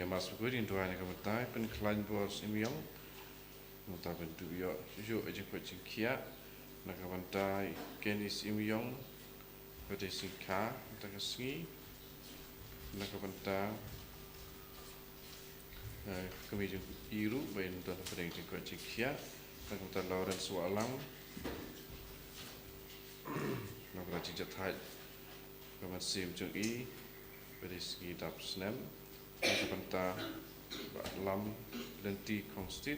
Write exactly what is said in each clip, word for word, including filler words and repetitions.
Mass Bakhuid, ngin duwai na ka bynta i Pynkhlaiñ Bor Syiemiong, na ka bynta ban duh ïoh shuh shuh ïa ka jingkoit jingkhiah, na ka bynta i Kenny Syiemiong, bad i Singkha, na ka bynta ka sngi, na ka bynta, eh, kmie jong i ruh ba in don hapdeng jingkoit jingkhiah, na ka bynta Lawrence Wahlang, na ka bynta jingjahthait ka mynsiem jong i, bad i sngi dap snem, na ka bynta Bah Lamlynti Khongstieh,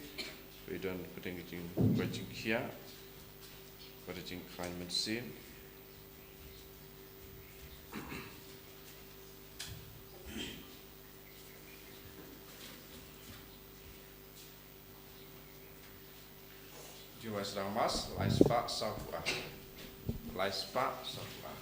ba i don hapdeng ka jingkoit jingkhiah, bad ka jingkhlaiñ mynsiem. Jingduwai sdang mass, lai spah saw phew ar. Lai spah saw phew ar.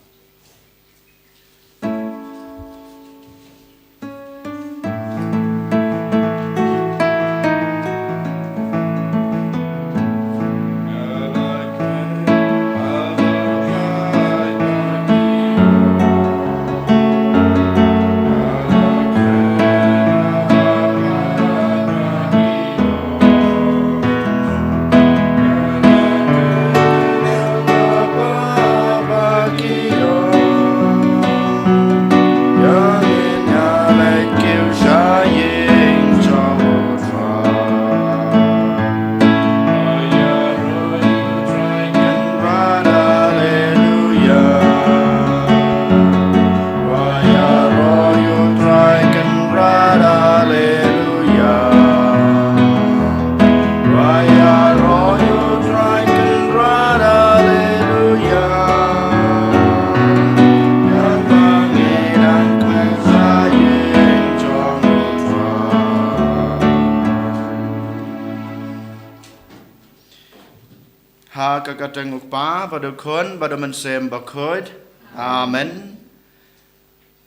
Ha ka kyrteng U Kpa, bad U Khun, bad U Mynsiem Bakhuid. Amen.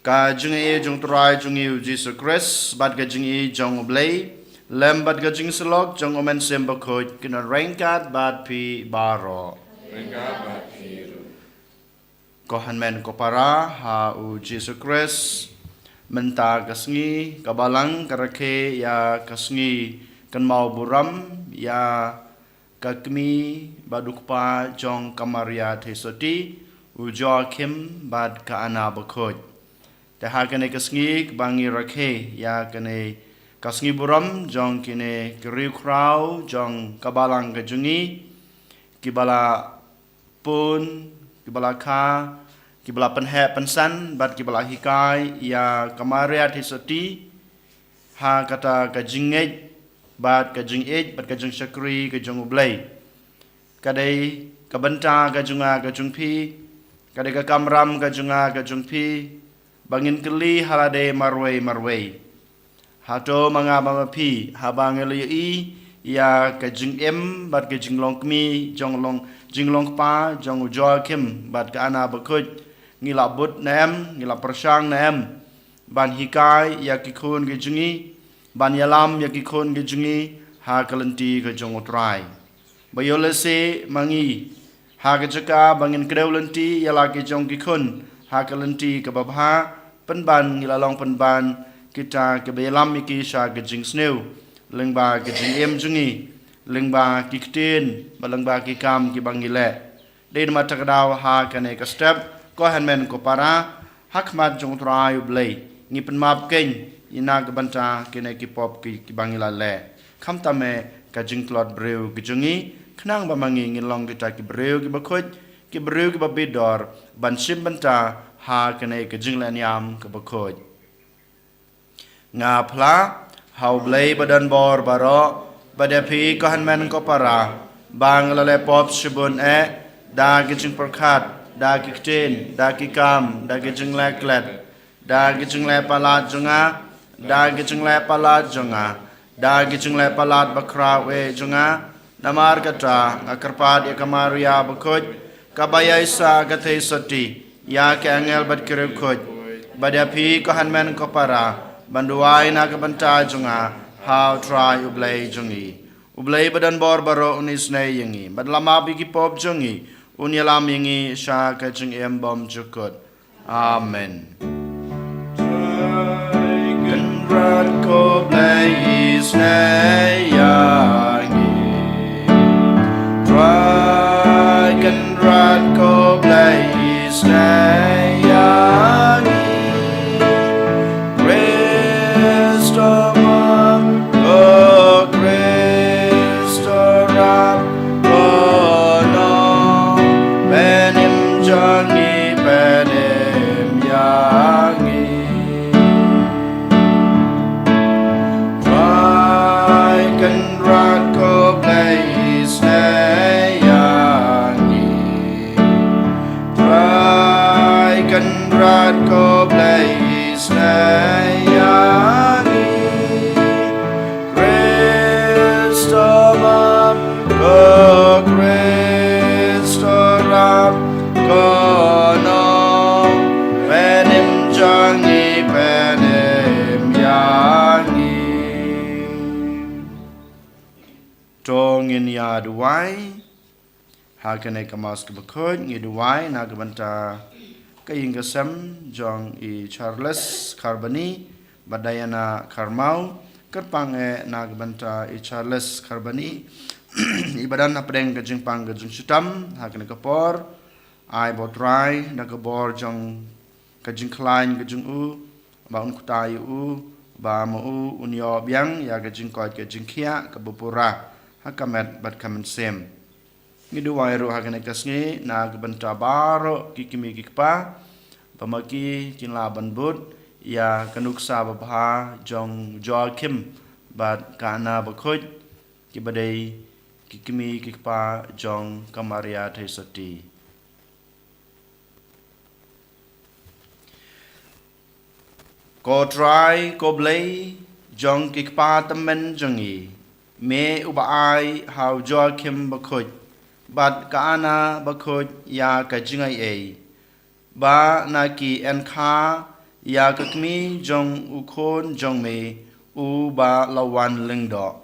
Ka jingïeit jong U Trai jong ngi U Jisu Khrist, bad ka jingïeit jong U Blei, lem bad ka jingsyllok jong U Mynsiem Bakhuid, kin don ryngkat bad phi baroh. Ryngkat bad phi ruh. Ko hynmen ko para ha U Jisu Khrist, mynta ka sngi ka Balang ka rakhe ïa ka sngi kynmaw burom ïa ka kmie bad u kpa jong ka Maria Theisotti, u Joachim bad ka Anna Bakhuid. Te ha kane ka sngi kaba ngi rakhe ïa kane ka sngi burom jong kine ki riewkhraw jong ka Balang ka jong ngi, kiba la pun, kiba la kha, kiba la pynheh pynsan bad kiba la hikai ïa ka Maria Theisotti ha kata ka jingngeit bad ka jingïeit bad ka jingshakri ka jong U Blei. Ka dei ka bynta ka jong nga ka jong phi, ka dei ka kamram ka jong nga ka jong phi, ba ngin kylli ha lade marwei marwei. Hato ma nga bad ma phi, haba ngi la ïohi ïa ka jingim bad ka jinglong kmie, jong long, jinglong kpa jong u Joachim bad ka Anna Bakhuid, ngi la bud ne em, ngi la pyrshang ne em ban hikai ïa ki khun ki jong ngi, ban ïalam ïa ki khun ki jong ngi ha ka lynti ka jong U Trai? Ba ïoh lehse ma ngi ha ka jaka ba ngin kdew lynti ïa la ki jong ki khun ha ka lynti kaba bha, pynban ngi la long pynban kita kiba ïalam ïa ki sha ka jingsniew lyngba ka jingim jong ngi, lyngba ki ktien bad lyngba ki kam kiba ngi leh. Dei namar kata ka daw ha kane ka step, ko hynmen ko para, ha khmat jong U Trai U Blei, ngi pynmap kein ïa na ka bynta kine ki pop ki, kiba ngi la leh. Khamtam eh ka jingtlot briew ki jong ngi, khnang ba ma ngi ngin long kita ki briew kiba khuid, ki briew kiba bit dor ban shim bynta ha kane ka jinglehniam kaba khuid. Nga phla ha U Blei ba don bor baroh, bad ïa phi ko hynmen ko para, ba nga la leh pop shibun eh, da ki jingpyrkhat, da ki ktien, da ki kam, da ki jingleh klet, da ki jingleh palat jong nga, da ki jingleh palat jong nga, da ki jingleh palat bakhraw eh jong nga. Namar kata nga kyrpad ïa ka Maria Bakhuid, kaba ïaisah ka Theisotti, ïa ki angel bad ki riewkhuid, bad ïa phi ko hynmen ko para, ban duwai na ka bynta jong nga ha U Trai U Blei jong ngi. U Blei ba don bor baroh un isynei ïa ngi, bad la map ïa ki pop jong ngi, un ïalam ïa ngi sha ka jingim bymjukut. Amen. Kynrad ko Isynei ïa ngi. Trai Kynrad ko Blei, isynei ïa ngi. Khrist u map, ko Khrist u rap, ko nongpynim jong ngi, pynim ïa ngi. Trai Kynrad ko Blei, isynei ïa ngi. Trai Kynrad ko Blei, isynei ïa ngi. Khrist u map, ko Khrist u rap, ko nongpynim jong ngi, pynim ïa ngi. To ngin ïa duwai. Ha kane ka Mass kaba khuid ngi duwai na ka bynta ka ïing ka sem jong i Charles Kharbani bad Diana Kharmau, kyrpang eh na ka bynta i Charles Kharbani iba don hapdeng ka jingpang ka jingshitom ha kane ka por. Ai ba U Trai da ka bor jong ka jingkhlaiñ ka jong u, ba un khutai ïa u, ba ma u un ïoh biang ïa ka jingkoit ka jingkhiah kaba pura ha ka met bad ka mynsiem. Ngi duwai ruh ha kane ka sngi na ka bynta baroh ki kmie ki kpa, ba ma ki kin lah ban bud ïa ka nuksa babha jong Joachim bad ka Anna bakhuid, kiba dei ki kmie ki kpa jong ka Maria Theisotti. Ko Trai, ko Blei jong ki kpa tymmen jong ngi, me uba ai ha u Joachim bakhuid bad ka Anna bakhuid ïa ka jingaiei, ba na ki yn kha ïa ka kmie jong u khun jong me uba la wan lyngdoh.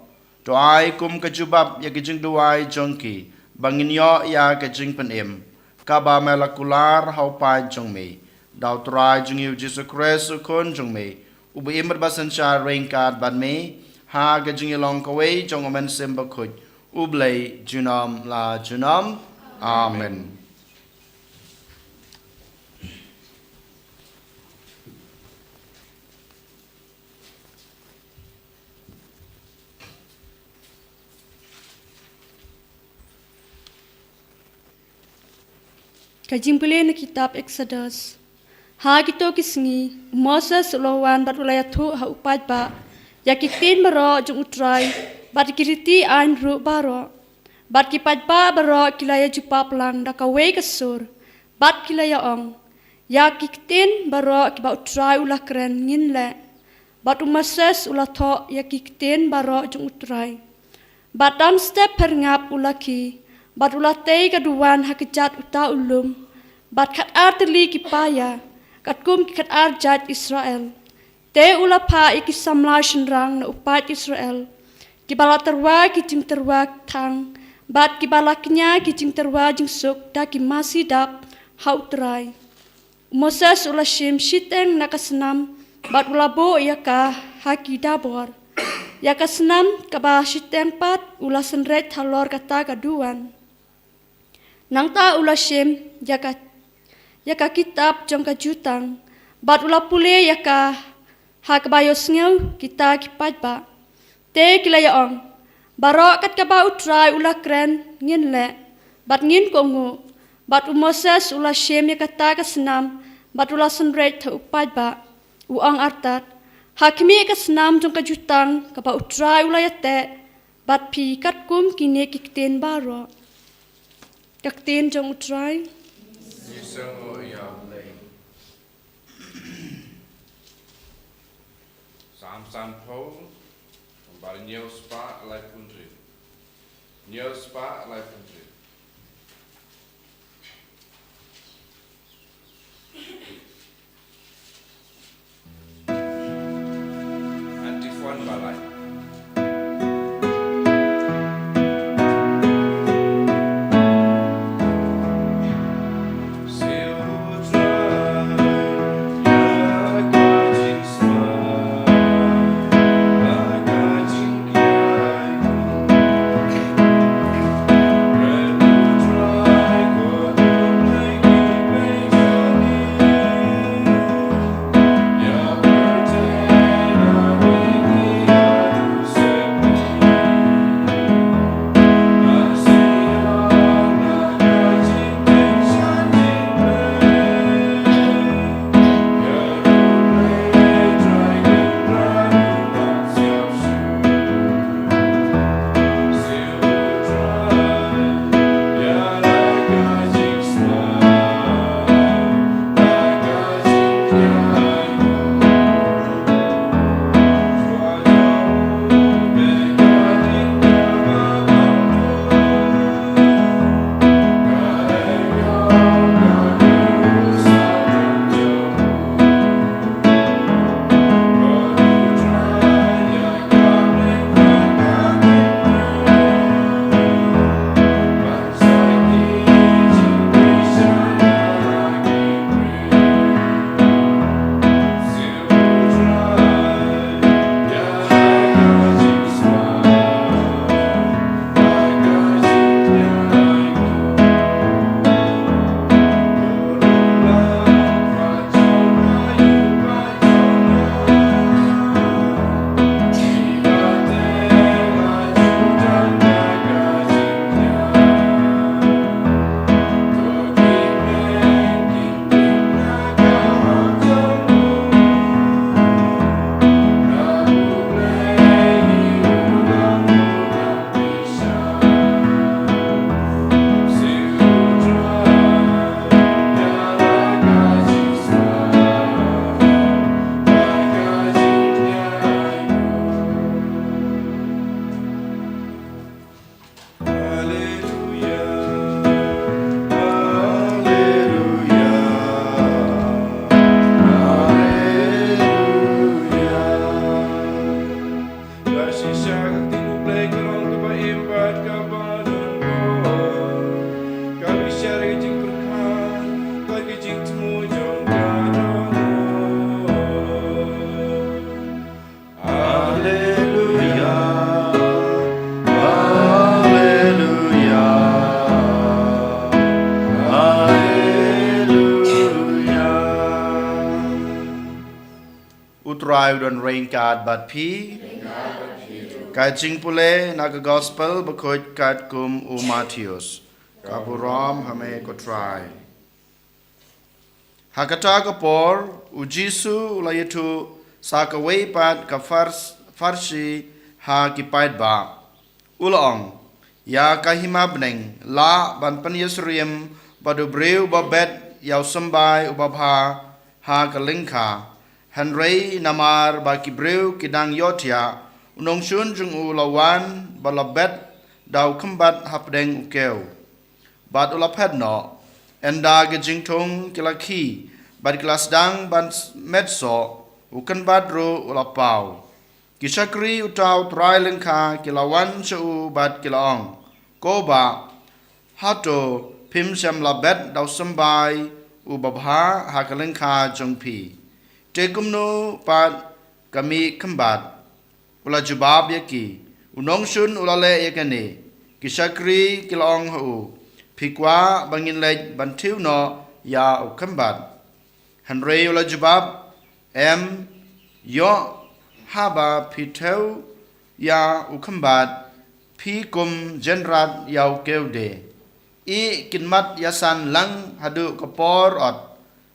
To ai kum ka jubab ïa ka jingduwai jong ki, ba ngin ïoh ïa ka jingpynim kaba me la kular ha u paid jong me, da U Trai jong ngi u Jisu Khrist u Khun jong me, uba im bad ba synshar ryngkat bad me ha ka jingïalong kawei jong U Mynsiem Bakhuid, U Blei junom la junom. Amen. Ka jingpule na kitab Exodus. Ha kito ki sngi, u Moses u la wan bad u la ïathuh ha u paidbah ïa ki ktien baroh jong U Trai bad ki riti aiñ ruh baroh. Bad ki paidbah baroh ki la ïa jubab lang da kawei ka sur, bad ki la ïa ong, ïa ki ktien baroh kiba U Trai u la kren ngin leh. Bad u Moses u la thoh ïa ki ktien baroh jong U Trai. Bad dang step pyrngap u la khie, bad u la tei ka duwan ha kjat uta u lum, bad khatar tylli ki paia, katkum ki khatar jait Israel. Te u la phah ïa ki samla shynrang na u paid Israel, kiba la tyrwa ki jingtyrwa thang, bad kiba la kñia ki jingtyrwa jingsuk da ki masi dap ha U Trai. U Moses u la shim shiteng na ka snam, bad u la buh ïa ka ha ki dabor. Ïa ka snam kaba shiteng pat u la synreit halor kata ka duwan. Nangta u la shim ïa ka, ïa ka kitab jong ka jutang, bad u la pule ïa ka ha kaba ïohsngew kita ki paidbah. Te ki la ïa ong, baroh kat kaba U Trai u la kren ngin leh, bad ngin kohnguh. Bad u Moses u la shim ïa kata ka snam, bad u la synreit ha u paidbah, u ong artat, ha khmih ka snam jong ka jutang kaba U Trai u la ïateh bad phi katkum kine ki ktien baroh. Ka ktien jong U Trai. Ngi sngewnguh ïa U Blei. Salm sanphew, bad hynñiew spah laiphew hynriew. Hynñiew spah laiphew hynriew. Antiphon ba lai. Ai u don ryngkat bad phi. Ka jingpule na ka gospel bakhuid katkum u Mathaios. Ka burom ha me ko Trai. Ha kata ka por, u Jisu u la ïathuh sa kawei pat ka Phar-, Pharisi ha ki paidbah. U la ong, ïa ka hima bneng, lah ban pynïasyriem bad u briew ba bet ïa u symbai u babha ha ka lyngkha. Hynrei namar ba ki briew ki dang ïohthiah, u nongshun jong u la wan bad la bet da u khymbat hapdeng u kew. Bad u la phet noh, ynda ki jingthung ki la khih, bad ki la sdang ban s-, met soh, u khymbat ruh u la paw. Ki shakri uta u trai lyngkha ki la wan sha u bad ki la ong, ko bah, hato phim shym la bet da u symbai u babha ha ka lyngkha jong phi? Te kumno pat ka mih khymbat? U la jubab ïa ki, u nongshun u la leh ïa kane. Ki shakri ki la ong ha u, phi kwah ba ngin leit ban thew noh ïa u khymbat? Hynrei u la jubab, em, ïoh haba phi thew ïa u khymbat, phi kum jynrat ïa u kew de. Ïeh, kin mat ïasan lang haduh ka por ot.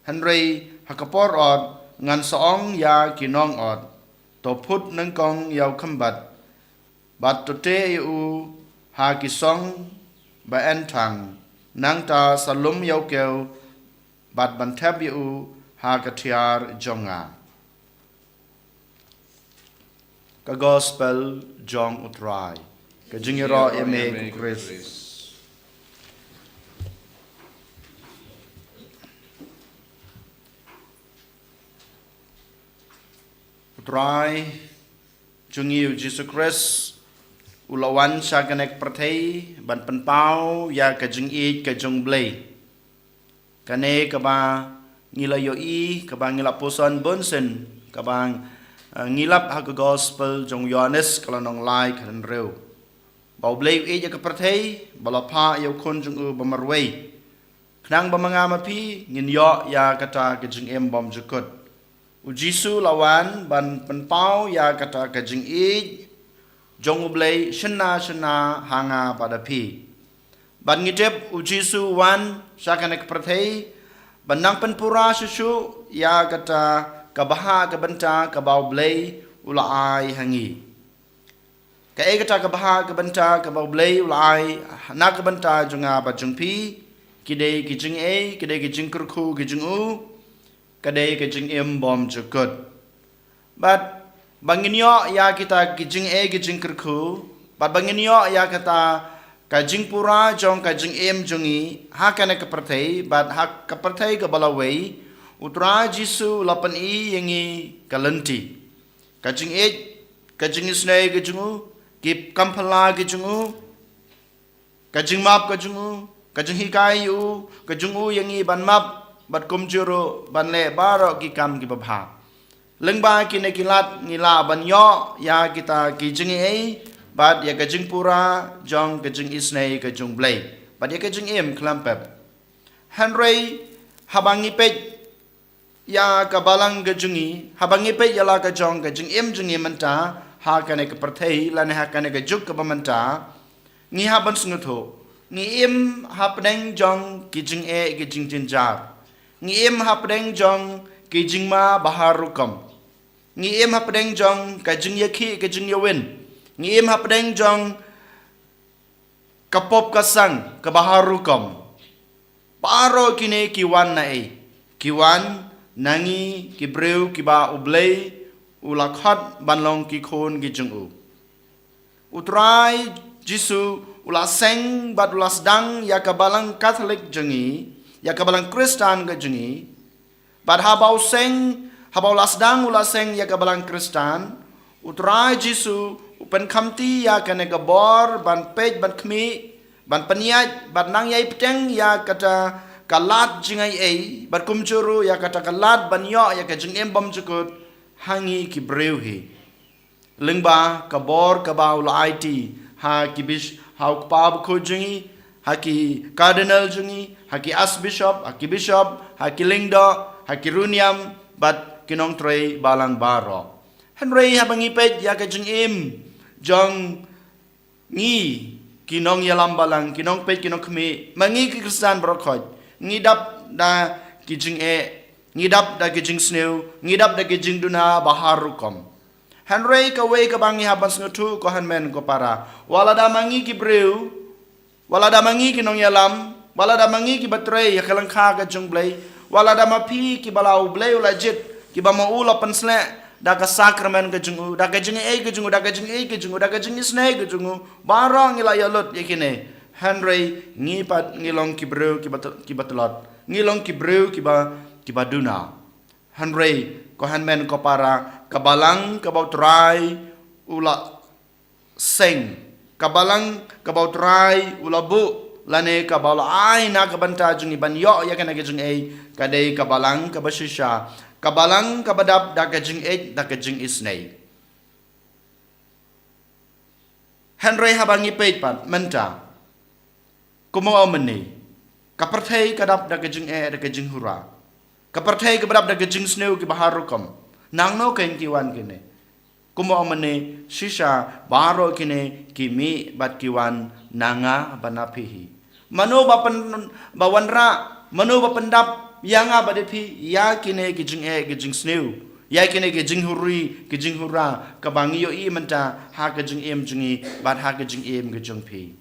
Hynrei ha ka por ot ngan sa ong ïa ki nong ot, to phut nyngkong ïa u khymbat, bad to teh ïa u ha ki song ba-enthang, nangta sa lum ïa u kew, bad ban thep ïa u ha ka thiar jong nga. Ka gospel jong u Trai. Ka jingïaroh ïa me ko Khrist. U Trai jong ngi u Jisu Khrist u la wan sha kane ka pyrthei ban pynpaw ïa ka jingïeit ka jong u Blei. Kane kaba ngi la ïohi, kaba ngi la puson bun sien, kaba, eh, ngi lap ha ka gospel jong u Ïoannis ka lynnong lai ka hynriew. Ba u Blei u ïeit ïa ka pyrthei, ba la phah ïa u khun jong u ba marwei. Khnang ba ma nga ma phi, ngin ïoh ïa kata ka jingim bymjukut. U Jisu la wan ban pynpaw ïa kata ka jingïeit jong u Blei shynna shynna ha nga bad ha phi. Bad ngi tip u Jisu u wan sha kane ka pyrthei ban nang pynpura shuh shuh ïa kata ka bha ka bynta kaba u Blei u la ai ha ngi. Kaei kata ka bha ka bynta kaba u Blei u la ai na ka bynta jong nga bad jong phi? Ki dei ki jingïeit, ki dei ki jingkyrkhu ki jong u, ka dei ka jingim bymjukut. Bad ba ngin ïoh ïa kita ki jingïeit ki jingkyrkhu, bad ba ngin ïoh ïa kata ka jingpura jong ka jingim jong ngi ha kane ka pyrthei, bad ha ka pyrthei kaba lawei, u Trai Jisu u la pyni ïa ngi ka lynti. Ka jingïeit, ka jingisynei ka jong u, ki kam phylla ki jong u, ka jingmap ka jong u, ka jinghikai ïa u, ka jong u ïa ngi ban map, bad kumjuh ruh ban leh baroh ki kam kiba bha. Lyngba kine ki lad ngi lah ban ïoh ïa kita ki jingïeit, bad ïa ka jingpura jong ka jingisynei ka jong u Blei, bad ïa ka jingim khlem pep. Hynrei haba ngi peit ïa ka balang ka jong ngi, haba ngi peit ïa la ka jong ka jingim jong ngi mynta ha kane ka pyrthei lane ha kane ka juk kaba mynta, ngi hap ban sngewthuh, ngi im hapdeng jong ki jingeh ki jingjynjar. Ngi im hapdeng jong ki jingma ba har rukom. Ngi im hapdeng jong ka jingïakhih ka jingïawin. Ngi im hapdeng jong ka pop ka sang kaba har rukom. Baroh kine ki wan na ei? Ki wan na ngi ki briew kiba u Blei u la khot ban long ki khun ki jong u. U Trai Jisu u la seng bad u la sdang ïa ka balang Katholik jong ngi, ïa ka balang Khristan ka jong ngi. Bad haba u seng, haba u la sdang u la seng ïa ka balang Khristan, u Trai Jisu u pynkhamti ïa kane ka bor ban peit ban khmih, ban pynïaid, ban nang ïai bteng ïa kata ka lad jingaiei, bad kumjuh ruh ïa kata ka lad ban ïoh ïa ka jingim bymjukut ha ngi ki briew hi. Lyngba ka bor kaba u la aiti ha ki bis-, ha u kpa bakhuid jong ngi, ha ki cardinal jong ngi, ha ki archbishop, ha ki bishop, ha ki lyngdoh, ha ki riewniam, bad ki nongtrei balang baroh. Hynrei haba ngi peit ïa ka jingim jong ngi ki nongïalam balang, ki nongpeit, ki nongkhmih, ma ngi ki Khristan baroh khoit, ngi dap da ki jingeh, ngi dap da ki jingsniew, ngi dap da ki jingduna ba har rukom. Hynrei kawei kaba ngi hap ban sngewthuh, ko hynmen ko para, wat lada ma ngi ki briew, wat lada ma ngi ki nongïalam, wat lada ma ngi kiba trei ïa ka lyngkha ka jong U Blei, wat lada ma phi kiba la U Blei u la jied, kiba ma u la pynsleh da ka sakramen ka jong u, da ka jingïeit ka jong u, da ka jingïeit ka jong u, da ka jingisynei ka jong u, baroh ngi la ïalut ïa kine. Hynrei ngi pat ngi long ki briew kiba t-, kiba tlot, ngi long ki briew kiba, kiba duna. Hynrei, ko hynmen ko para, ka balang kaba U Trai u la seng, ka balang kaba U Trai u la buh, lane kaba u la ai na ka bynta jong ngi ban ïoh ïa kane ka jingïeit, ka dei ka balang kaba shisha, ka balang kaba dap da ka jingïeit, da ka jingisynei. Hynrei haba ngi peit pat mynta, kumno mynne, ka pyrthei ka dap da ka jingeh, da ka jinghura. Ka pyrthei kaba dap da ka jingsniew kiba har rukom. Nangno kein ki wan kine? Kumno mynne, shisha baroh kine ki mih bad ki wan na nga bad na phi hi. Mano ba pyn-, ba wanrah, mano ba pyndap ïa nga bad ïa phi ïa kine ki jingeh, ki jingsniew, ïa kine ki jinghuri, ki jinghura, kaba ngi ïohi mynta ha ka jingim jong ngi bad ha ka jingim ka jong phi?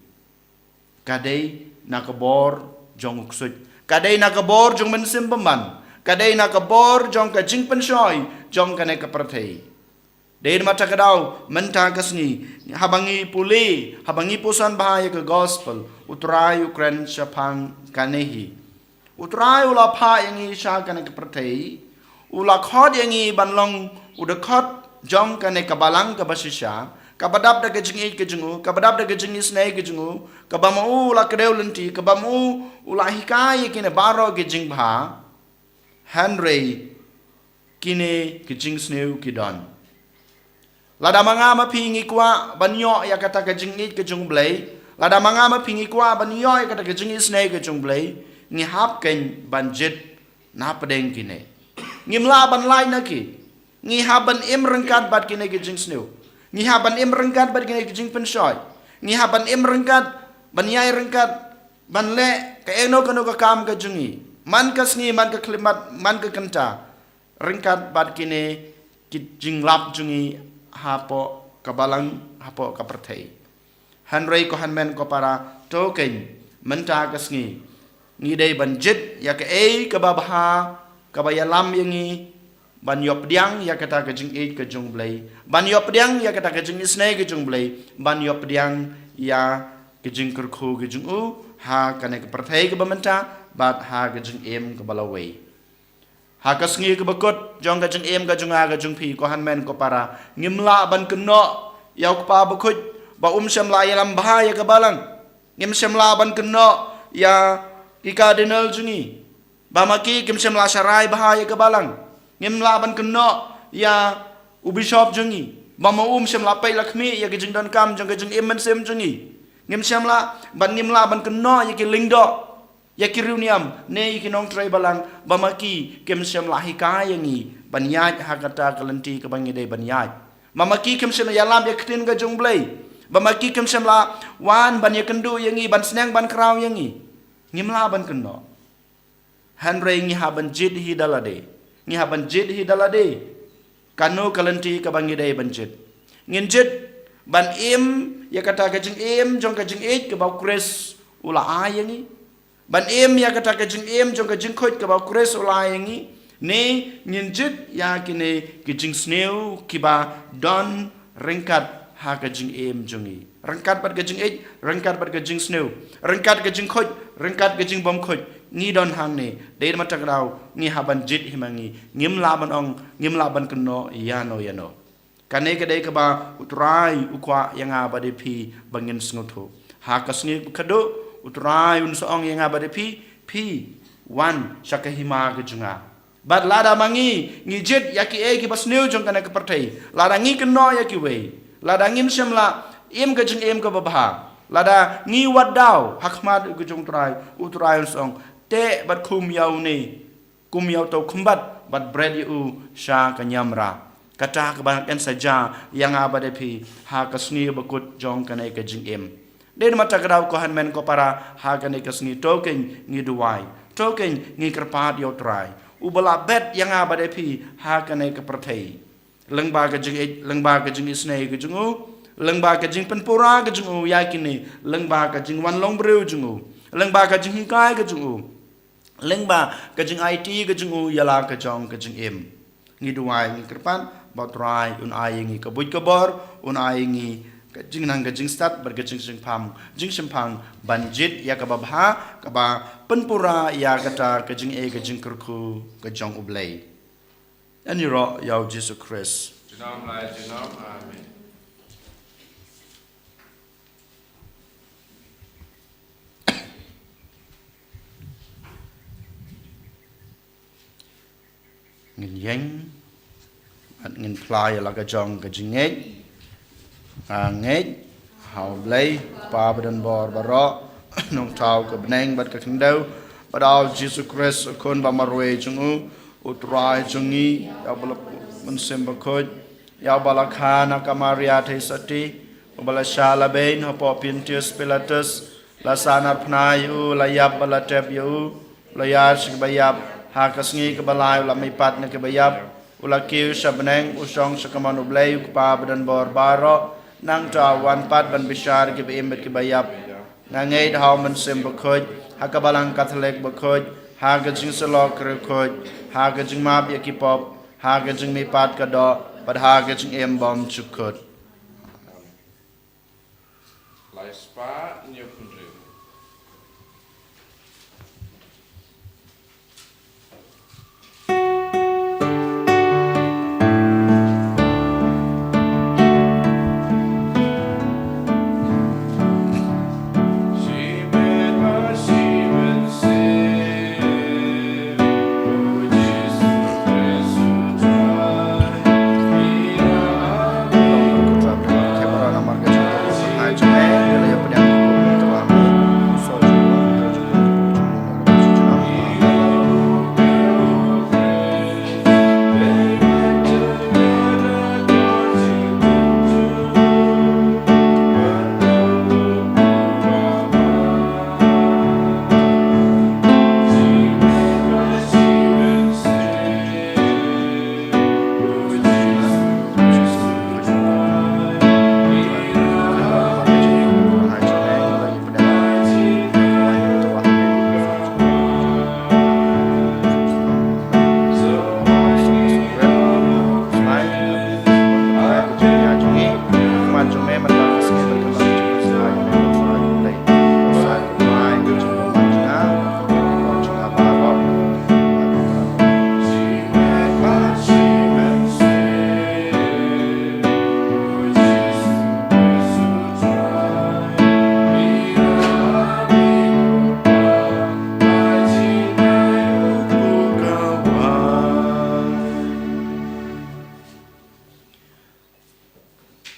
Ka dei na ka bor jong u ksuid, ka dei na ka bor jong u Mynsiem Bymman, ka dei na ka bor jong ka jingpynshoi jong kane ka pyrthei. Dei namar kata ka daw mynta ka sngi, haba ngi pule, haba ngi puson bha ïa ka gospel, U Trai u kren shaphang kane hi. U Trai u la phah ïa ngi sha kane ka pyrthei, u la khot ïa ngi ban long u dkhot jong kane ka balang kaba shisha, kaba dap da ka jingïeit ka jong u, kaba dap da ka jingisynei ka jong u, kaba ma u u la kdew lynti, kaba ma u u la hikai ïa kine baroh ki jingbha. Hynrei kine ki jingsniew ki don. Lada ma nga ma phi ngi kwah ban ïoh ïa kata ka jingïeit ka jong U Blei, lada ma nga ma phi ngi kwah ban ïoh ïa kata ka jingisynei ka jong U Blei, ngi hap kein ban jied na pdeng kine. Ngim lah ban lait na ki. Ngi hap ban im ryngkat bad kine ki jingsniew. Ngi hap ban im ryngkat bad kine ki jingpynshoi. Ngi hap ban im ryngkat, ban ïai ryngkat, ban leh kaei kano kano ka kam ka jong ngi. Man ka sngi, man ka khyllipmat, man ka kynta, ryngkat bad kine ki jinglap jong ngi hapoh ka balang, hapoh ka pyrthei. Hynrei ko hynmen ko para, to kein mynta ka sngi ngi dei ban jied ïa kaei kaba bha, kaba ïalam ïa ngi ban ïoh pdiang ïa kata ka jingïeit ka jong U Blei, ban ïoh pdiang ïa kata ka jingisynei ka jong U Blei, ban ïoh pdiang ïa ka jingkyrkhu ka jong u ha kane ka pyrthei kaba mynta bad ha ka jingim kaba la wei. Ha ka sngi kaba kut jong ka jingim ka jong nga ka jong phi, ko hynmen ko para, ngim lah ban kynnoh ïa u kpa bakhuid ba um shym la ïalam bha ïa ka balang. Ngim shym lah ban kynnoh ïa ki cardinal jong ngi ba ma ki kim shym la sharai bha ïa ka balang. Ngim lah ban kynnoh ïa u bishop jong ngi ba ma um shym la peit la khmih ïa ka jingdonkam jong ka jingim mynsiem jong ngi. Ngim shym lah ban, ngim lah ban kynnoh ïa ki lyngdoh, ïa ki riewniam ne ïa ki nongtrei balang ba ma ki kim shym la hikai ïa ngi ban ïaid ha kata ka lynti kaba ngi dei ban ïaid. Ba ma ki kim shym la ïalam ïa ka ktien ka jong U Blei. Ba ma ki kim shym la wan ban ïakynduh ïa ngi, ban sneng ban khraw ïa ngi. Ngim lah ban kynnoh. Hynrei ngi hap ban jied hi da lade. Ngi hap ban jied hi da lade. Kano ka lynti kaba ngi dei ban jied? Ngin jied ban im ïa kata ka jingim jong ka jingïeit kaba U Khrist u la ai ïa ngi, ban im ïa kata ka jingim jong ka jingkhuid kaba U Khrist u la ai ïa ngi, ne ngin jied ïa kine ki jingsniew kiba don ryngkat ha ka jingim jong ngi, ryngkat bad ka jingïeit, ryngkat bad ka jingsniew, ryngkat ka jingkhuid, ryngkat ka jingbymkhuid. Ngi don hangne. Dei namar kata ka daw ngi hap ban jied hi ma ngi. Ngim lah ban ong, ngim lah ban kynnoh ïano ïano. Kane ka dei kaba U Trai u kwah ïa nga bad ïa phi ba ngin sngewthuh. Ha ka sngi kaba khadduh U Trai un sa ong ïa nga bad ïa phi, phi wan sha ka hima ka jong nga. Bad lada ma ngi ngi jied ïa kiei kiba sniew jong kane ka pyrthei, lada ngi kynnoh ïa kiwei, lada ngim shym la im ka jingim kaba bha, lada ngi wad daw ha khmat ka jong U Trai, U Trai un sa ong, teh bad khum ïa une kum ïa uto u khymbat bad bret ïa u sha ka niamra. Kata kaba kan sa jia ïa nga bad ïa phi ha ka sngi bakut jong kane ka jingim. Dei namar kata ka daw ko hynmen ko para, ha kane ka sngi to kein ngi duwai, to kein ngi kyrpad ïa U Trai uba la bet ïa nga bad ïa phi ha kane ka pyrthei. Lyngba ka jingïeit, lyngba ka jingisynei ka jong u, lyngba ka jingpynpura ka jong u ïa kine, lyngba ka jingwan long briew jong u, lyngba ka jinghikai ka jong u, lyngba ka jingaiti ka jong u ïa la ka jong ka jingim. Ngi duwai, ngi kyrpad ba U Trai un ai ïa ngi ka buit ka bor, un ai ïa ngi ka jingnang ka jingstad bad ka jingshemphang, jingshemphang ban jied ïa kaba bha, kaba pynpura ïa kata ka jingïeit ka jingkyrkhu ka jong U Blei. Ïaroh ïa U Jisu Khrist. Junom la junom. Amen. Ngin ïeng bad ngin phla ïa la ka jong ka jingngeit. Nga ngeit ha U Blei, Kpa ba don bor baroh, Nongthaw ka bneng bad ka khyndew, bad ha U Jisu Khrist, U Khun ba marwei jong u, U Trai jong ngi, ïa uba la put Mynsiem Bakhuid, ïa uba la kha na ka Maria Theisotti, uba la shah la beiñ hapoh Pontius Pilatus, la sahnarphna ïa u, la ïap bad la tep ïa u, u la ïaid sha kiba ïap, ha ka sngi kaba lai u la mihpat na kiba ïap, u la kiew sha bneng, u shong sha kamon U Blei U Kpa ba don bor baroh, nangta u wan pat ban bishar ïa kiba im bad kiba ïap. Nga ngeit ha U Mynsiem Bakhuid, ha ka Balang Katholik bakhuid, ha ka jingsyllok riewkhuid, ha ka jingmap ïa ki pop, ha ka jingmihpat ka doh, bad ha ka jingim bymjukut. Lai spah hynñiew phew hynriew.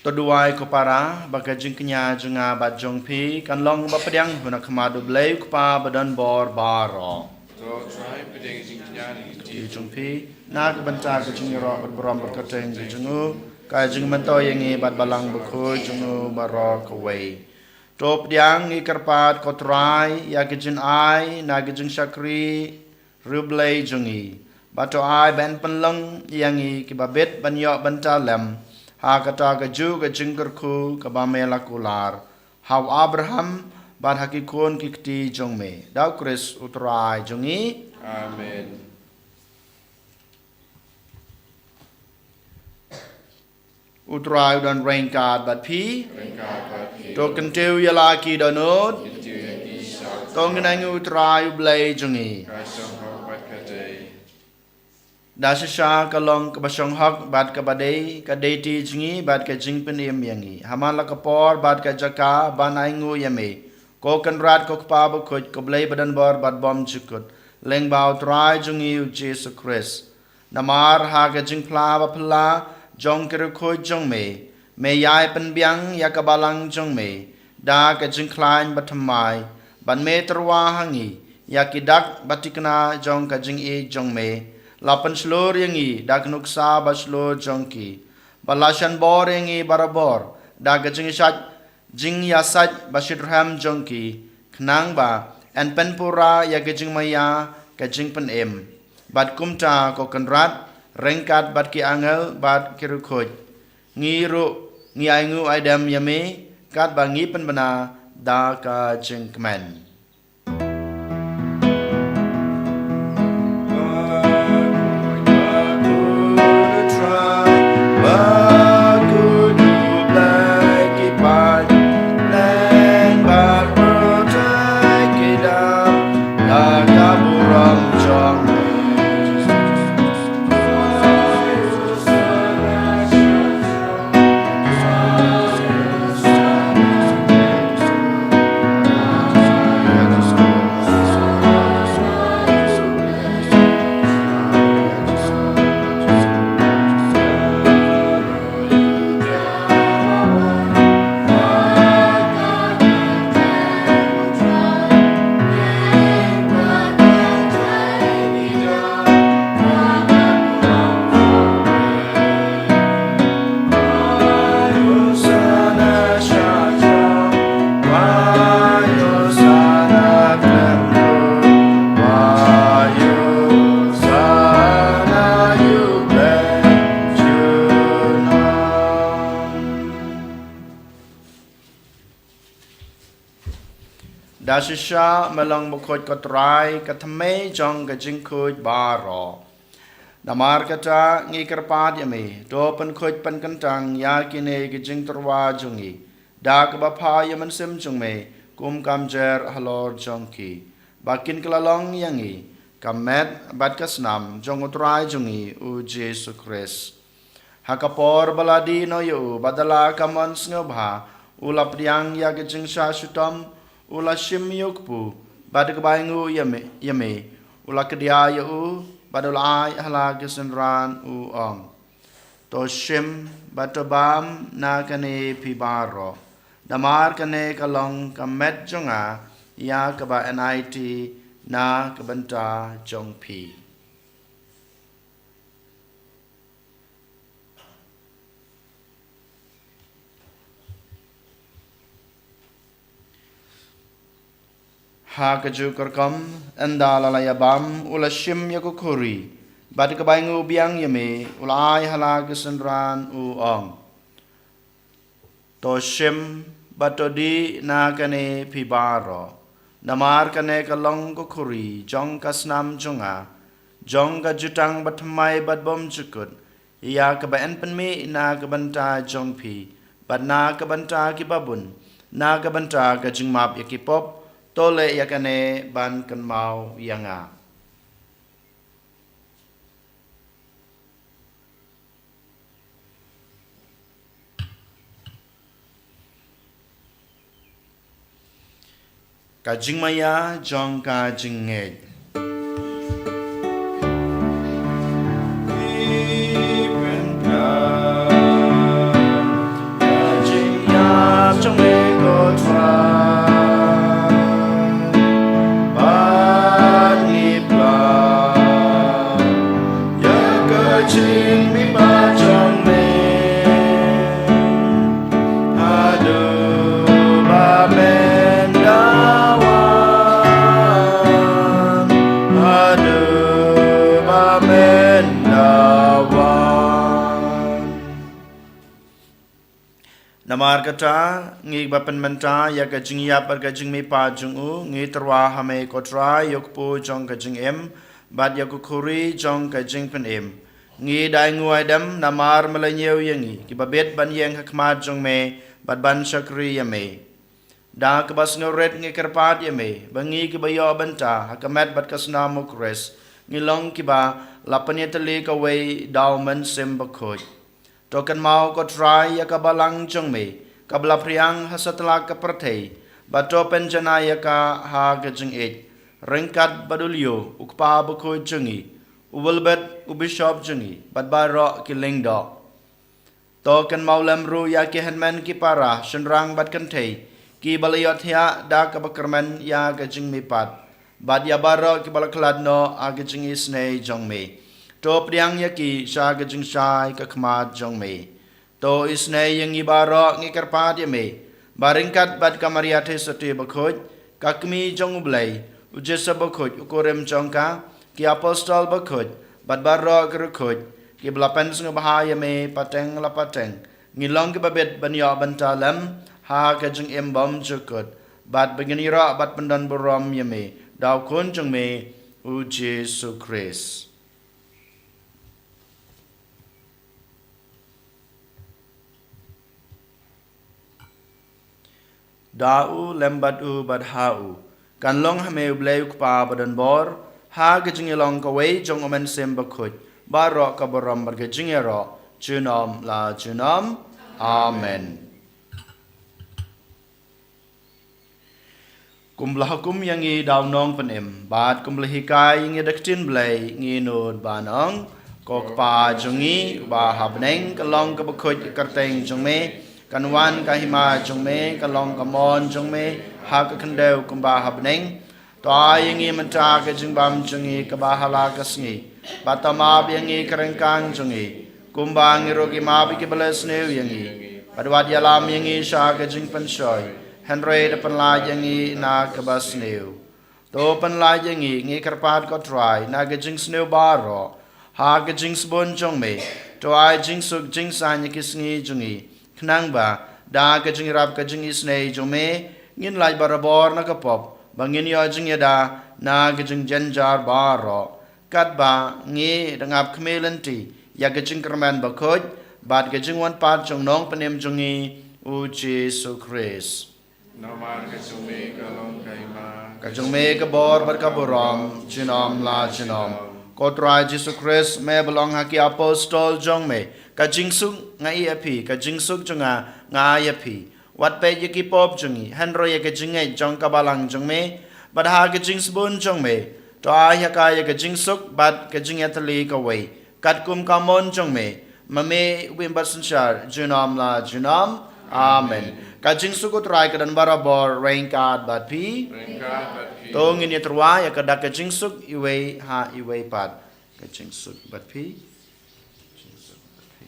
To duwai ko para, ba ka jingkñia jong nga bad jong phi kan long ba pdiang ha khmat U Blei U Kpa ba don bor baroh. To Trai pdiang jingkñia jong phi na ka bynta ka jingïaroh bad burom bad kyrteng jong u, ka jingmyntoi ïa ngi bad Balang Bakhuid jong u baroh kawei. To pdiang, ngi kyrpad ko Trai, ïa ka jingai na ka jingshakri riewblei jong ngi. Bad to ai ban pynlong ïa ngi kiba bit ban ïoh bynta lem ha kata kajuh ka jingkyrkhu kaba me la kular ha u Abraham bad ha ki khun ki kti jong me, da U Khrist U Trai jong ngi. Amen. U Trai u don ryngkat bad phi. Ryngkat bad phi. To kyntiew ïa la ki dohnud. Kyntiew ïa ki sha. To ngin ainguh ïa U Trai U Blei jong ngi. Ka shong hok bad ka dei. Da shisha ka long kaba shong hok bad kaba dei, ka dei ti jong ngi bad ka jingpynim ïa ngi. Ha man la ka por bad ka jaka ban ainguh ïa me, ko Kynrad, ko Kpa Bakhuid, ko Blei ba don bor bad bymjukut, lyngba U Trai jong ngi U Jisu Khrist. Namar ha ka jingphla baphylla jong ki riewkhuid jong me, me ïai pynbiang ïa ka balang jong me da ka jingkhlaiñ bathymmai, bad me tyrwa ha ngi ïa ki dak bathikna jong ka jingïeit jong me, la pynshlur ïa ngi da ka nuksa ba shlur jong ki, bad la shan bor ïa ngi barabor da ka jingïasaid, jingïasaid ba shitrhem jong ki, khnang ba yn pynpura ïa ka jingmaïa ka jingpynim. Bad kumta, ko Kynrad, ryngkat bad ki angel bad ki riewkhuid, ngi ruh ngi ainguh aidem ïa me, katba ngi pynbna da ka jingkmen. Da shisha me long bakhuid, ko Trai, ka thymmei jong ka jingkhuid baroh. Namar kata ngi kyrpad ïa me, to pynkhuid pynkyntang ïa kine ki jingtyrwa jong ngi da kaba pha ïa u Mynsiem jong me kum ka mjer halor jong ki, ba kin kylla long ïa ngi ka met bad ka snam jong u Trai jong ngi u Jisu Khrist. Ha ka por ba la dih noh ïa u, bad da la ka mon sngewbha, u la pdiang ïa ka jingshah shitom, u la shim ïa u kpu, bad da kaba ainguh ïa me, ïa me, u la kdia ïa u, bad u la ai ha la ki synran, u ong: To shim bad to bam na kane phi baroh, namar kane ka long ka met jong nga, ïa kaba yn aiti na ka bynta jong phi. Ha kajuh ka rukom, ynda la la ïa bam, u la shim ïa ka khuri, bad da kaba ainguh biang ïa me, u la ai ha la ki synran, u ong: To shim bad to dih na kane phi baroh, namar kane ka long ka khuri jong ka snam jong nga, jong ka jutang bathymmai bad bymjukut, ïa kaba yn pynmih na ka bynta jong phi bad na ka bynta kiba bun, na ka bynta ka jingmap ïa ki pop. To leh ïa kane ban kynmaw ïa nga. Ka jingmaïa jong ka jingngeit. Ka jingïap jong me, ko Trai, bad ngi pla ïa ka jingmihpat jong me. Haduh ba men da wan, haduh ba men da wan. Namar kata, ngi ba pynmynta ïa ka jingïap bad ka jingmihpat jong u, ngi tyrwa ha me, ko Trai, ïa u kpu jong ka jingim bad ïa ka khuri jong ka jingpynim. Ngi da ainguh aidem namar me la ñiew ïa ngi kiba bit ban ïeng ha khmat jong me bad ban shakri ïa me. Da kaba sngewrit ngi kyrpad ïa me ba ngi kiba ïoh bynta ha ka met bad ka snam u Khrist, ngi long kiba la pynïatylli kawei da u Mynsiem Bakhuid. To kynmaw, ko Trai, ïa ka balang jong me kaba la phriang ha satlak ka pyrthei, bad to pynjanai ïa ka ha ka jingïeit, ryngkat bad u Leo, u kpa bakhuid jong ngi, u Wilbert, u bishop jong ngi, bad baroh ki lyngdoh. To kynmaw lem ruh ïa ki hynmen ki para, shynrang bad kynthei, kiba la ïohthiah da kaba kyrmen ïa ka jingmihpat, bad ïa baroh kiba la khlad noh ha ka jingisynei jong me. To pdiang ïa ki sha ka jingshai ka khmat jong me. To isynei ïa ngi baroh, ngi kyrpad ïa me, ba ryngkat bad ka Maria Theisotti bakhuid, ka kmie jong U Blei, U Joseph bakhuid u kurim jong ka, ki apostol bakhuid, bad baroh ki riewkhuid kiba la pynsngewbha ïa me pateng la pateng, ngin long kiba bit ban ïoh bynta lem ha ka jingim bymjukut, bad ba ngin ïaroh bad pyndonburom ïa me da U Khun jong me, U Jisu Khrist. Da u, lem bad u, bad ha u, kan long ha me U Blei U Kpa badonbor, ha ka jingïalong kawei jong U Mynsiem Bakhuid, baroh ka burom bad ka jingïaroh junom la junom. Amen. Kumba la hukum ïa ngi da u Nongpynim, bad kumba la hikai ïa ngi da ka ktien Blei, ngi nud ban ong: Ko Kpa jong ngi uba ha bneng, ka long kaba khuid ka kyrteng jong me, kan wan ka hima jong me, ka long ka mon jong me ha ka khyndew kumba ha bneng. To ai ïa ngi mynta ka jingbam jong ngi kaba ha la ka sngi, bad to map ïa ngi ka ryngkang jong ngi, kumba ngi ruh ngi map ïa kiba leh sniew ïa ngi, bad wat ïalam ïa ngi sha ka jingpynshoi, hynrei to pynlait ïa ngi na kaba sniew. To pynlait ïa ngi, ngi kyrpad ko Trai, na ka jingsniew baroh, ha ka jingsbun jong me. To ai jingsuk jingsaiñ ïa ki sngi jong ngi, khnang ba da ka jingïarap ka jingisynei jong me, ngin lait barabor na ka pop, ba ngin ïoh jingïada na ka jingjynjar baroh, katba ngi dang ap khmih lynti ïa ka jingkyrmen bakhuid bad ka jingwan pat jong u Nongpynim jong ngi, U Jisu Khrist. Namar ka jong me ka long ka hima, ka jong me ka bor bad ka burom junom la junom. Ko Trai Jisu Khrist, me ba la ong ha ki apostol jong me: Ka jingsuk nga ai ïa phi, ka jingsuk jong nga nga ai ïa phi. Wat peit ïa ki pop jong ngi, hynrei ïa ka jingngeit jong ka balang jong me, bad ha ka jingsbun jong me, to ai ha ka ïa ka jingsuk bad ka jingïatylli kawei, katkum ka mon jong me, ma me uba im bad synshar junom la junom. Amen. Ka jingsuk U Trai ka don barabor ryngkat bad phi. Ryngkat bad phi. To ngin ïatyrwa ïa ka dak ka jingsuk iwei ha iwei pat. Ka jingsuk bad phi. Jingsuk bad phi.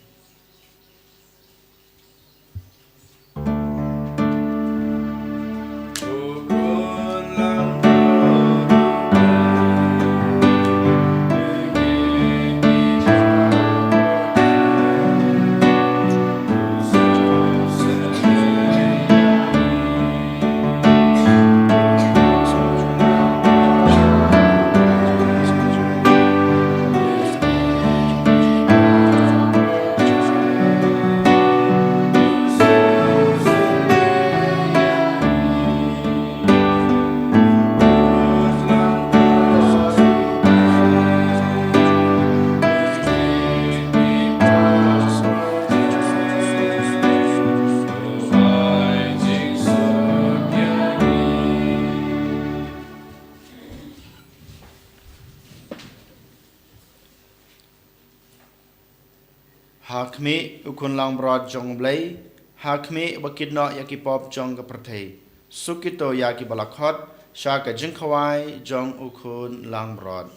Ha khmih U Khun langbrot jong U Blei, ha khmih uba kit noh ïa ki pop jong ka pyrthei, suk kito ïa kiba la khot sha ka jingkhawai jong U Khun langbrot.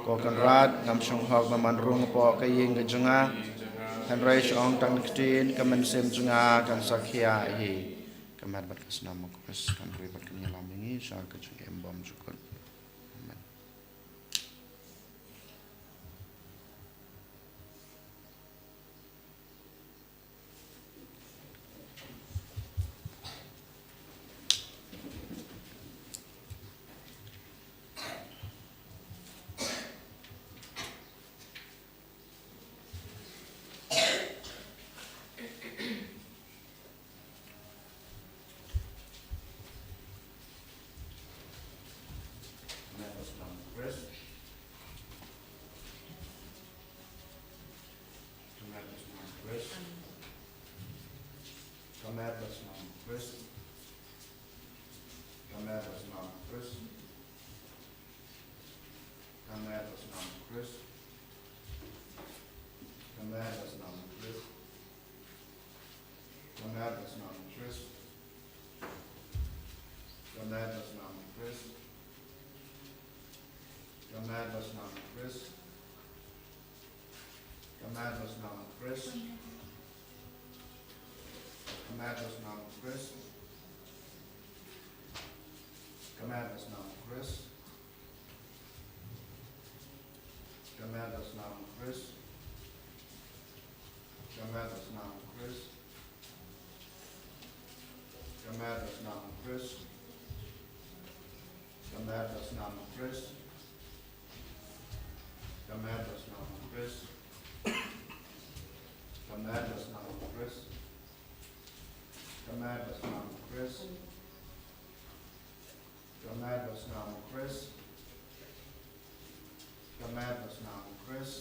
Ko Kynrad, ngam shong hok ba men rung hapoh ka ïing ka jong nga, hynrei shu ong tang da ka ktien, ka mynsiem jong nga kan sa khia hi. Ka met bad ka snam U Khrist kan ri bad kan ïalam ïa ngi sha ka jingim bymjukut. Amen. Ka met da snam u Khrist. Ka met da snam u Khrist. Ka met da snam u Khrist. Ka met da snam u Khrist. Ka met da snam u Khrist. Ka met da snam u Khrist. Ka met da snam u Khrist. Ka met da snam u Khrist. Ka met da snam u Khrist. Ka met da snam u Khrist. Ka met da snam u Khrist. Ka met da snam u Khrist.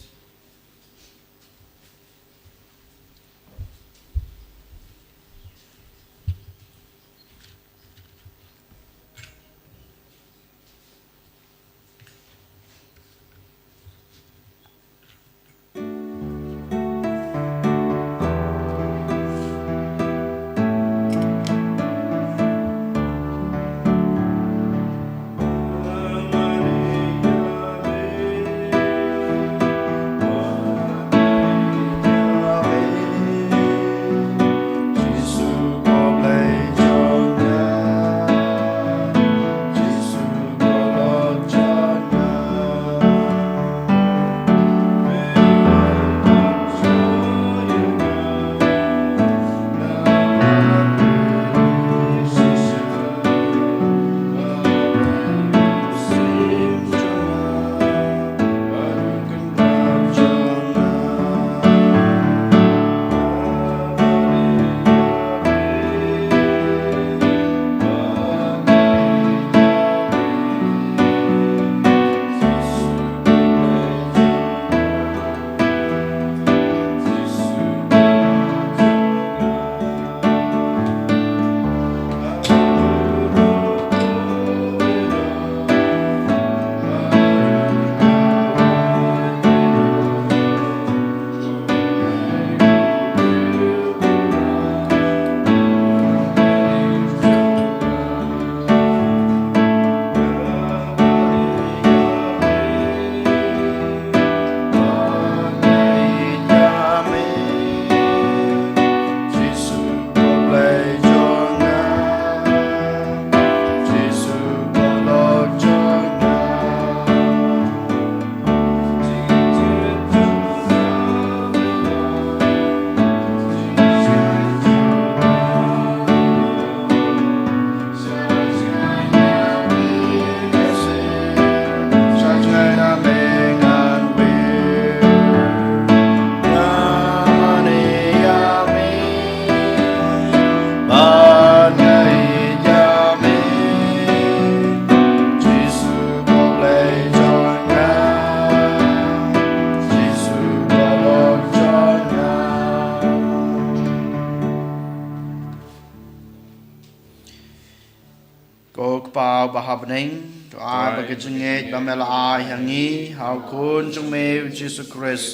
Ko Kpa uba ha bneng, to ai ba ka jingngeit ba me la ai ha ngi ha u Khun jong me u Jisu Khrist,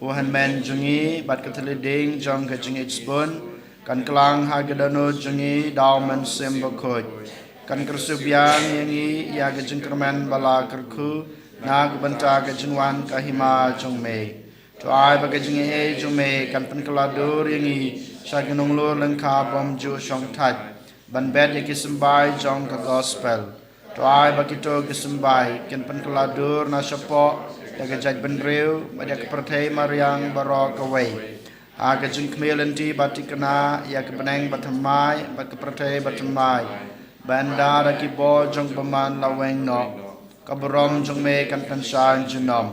u hynmen jong ngi, bad ka thylliej ding jong ka jingngeit sbun, kan klang ha ka dohnud jong ngi da u Mynsiem Bakhuid, kan kyrsiew biang ïa ngi ïa ka jingkyrmen ba la kyrkhu na ka bynta ka jingwan ka hima jong me. To ai ba ka jingaiei jong me kan pynkylla dur ïa ngi sha ki nonglur lyngkha bymjuh shongthait ban bet ïa ki symbai jong ka gospel. To ai ba kito ki symbai kin pynkylla dur na shapoh ïa ka jaitbynriew bad ïa ka pyrthei mariang baroh kawei, ha ka jingkhmih lynti ba thikna ïa ka bneng bathymmai bad ka pyrthei bathymmai, ba ynda da ki bor jong bymman la weng noh ka burom jong me kan pynshai junom.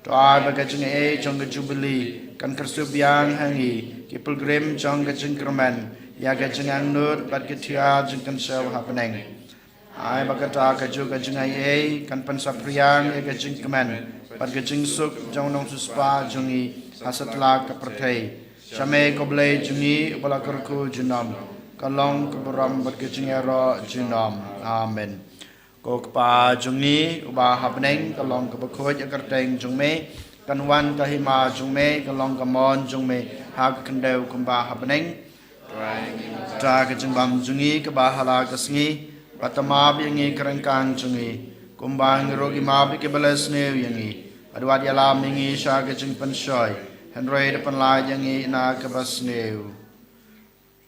To ai ba ka jingaiei jong ka jubili kan kyrsiew biang ha ngi ki pilgrim jong ka jingkyrmen ïa ka jingangnud bad ka thiar jingkynshew ha bneng. Ai ba kata kajuh ka jingaiei kan pynsaphriang ïa ka jingkmen bad ka jingsuk jong u nongsiewspah jong ngi ha satlak ka pyrthei. Sha me ko Blei jong ngi uba la kyrkhu junom, ka long ka burom bad ka jingïaroh junom. Amen. Ko Kpa jong ngi uba ha bneng, ka long kaba khuid ïa ka kyrteng jong me, kan wan ka hima jong me, ka long ka mon jong me ha ka khyndew kumba ha bneng. Ta ka jingbam jong ngi kaba ha la ka sngi, bad to map ïa ngi ka ryngkang jong ngi, kumba ngi ruh ngi map ïa kiba la sniew ïa ngi, bad wat ïalam ïa ngi sha ka jingpynshoi, hynrei da pynlait ïa ngi na kaba sniew.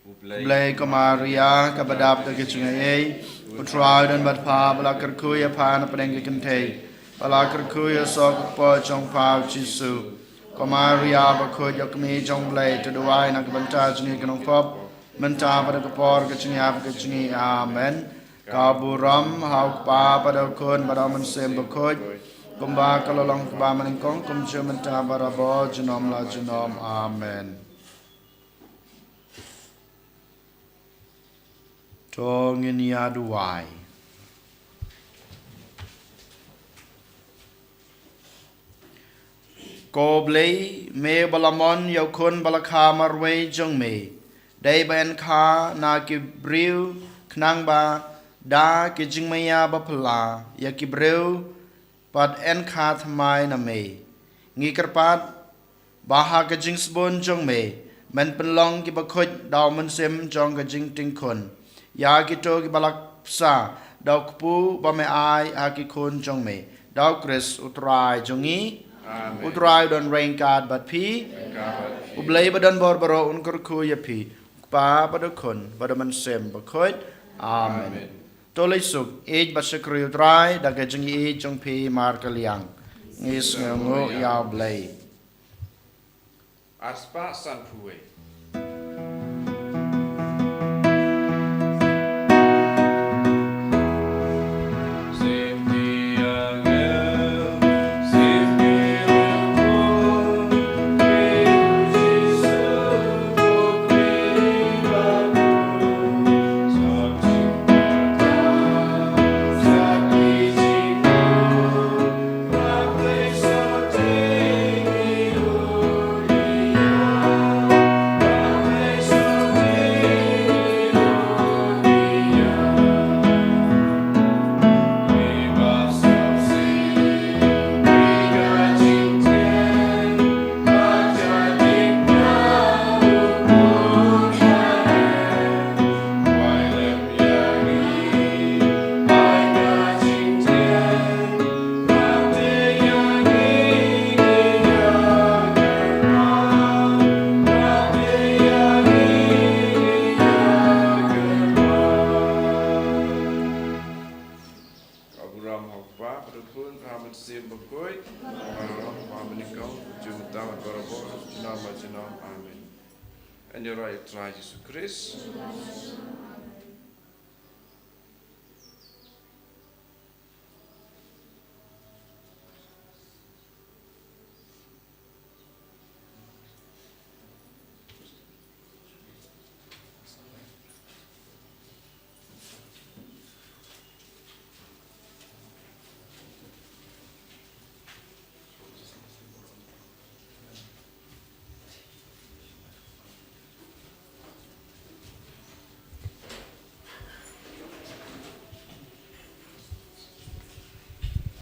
U Blei, ko Maria kaba dap da ka jingaiei, U Trai u don bad pha, ba la kyrkhu ïa pha na pdeng ki kynthei, ba la kyrkhu ïa u soh ka kpoh jong pha u Jisu. Ko Maria bakhuid, ïa kmie jong U Blei, to duwai na ka bynta jong ngi ki nongpop, mynta bad ha ka por ka jingïap ka jong ngi. Amen. Ka burom ha U Kpa bad ha U Khun bad ha U Mynsiem Bakhuid, kumba ka la long ha kaba nyngkong, kumjuh mynta, barabor, junom la junom. Amen. To ngin ïa duwai. Ko Blei, me ba la mon ïa U Khun ba la kha marwei jong me, dei ba yn kha na ki briew, khnang ba da ki jingmaïa ba phylla ïa ki briew pat yn kha thymmai na me. Ngi kyrpad ba ha ka jingsbun jong me, men pynlong kiba khuid da U Mynsiem jong ka jingtingkhun, ïa kito kiba la bsa da U Kpu ba me ai ha ki khun jong me, da U Khrist U Trai jong ngi. Amen. U Trai u don ryngkat bad phi. Ryngkat bad phi. U Blei ba don bor baroh un kyrkhu ïa phi, U Kpa bad U Khun bad U Mynsiem Bakhuid. Amen. Amen. To leit suk, ïeit bad shakri U Trai da ka jingïeit jong phi markylliang. Ngi sngewnguh ïa U Blei. Arspah sanphew wei. Ka burom ha U Kpa, bad ha U Khun, bad ha U Mynsiem Bakhuid, kumba la long ha kaba nyngkong, kumjuh mynta, bad barabor, junom la junom. Amen. Yn ïaroh ïa U Trai Jisu Khrist.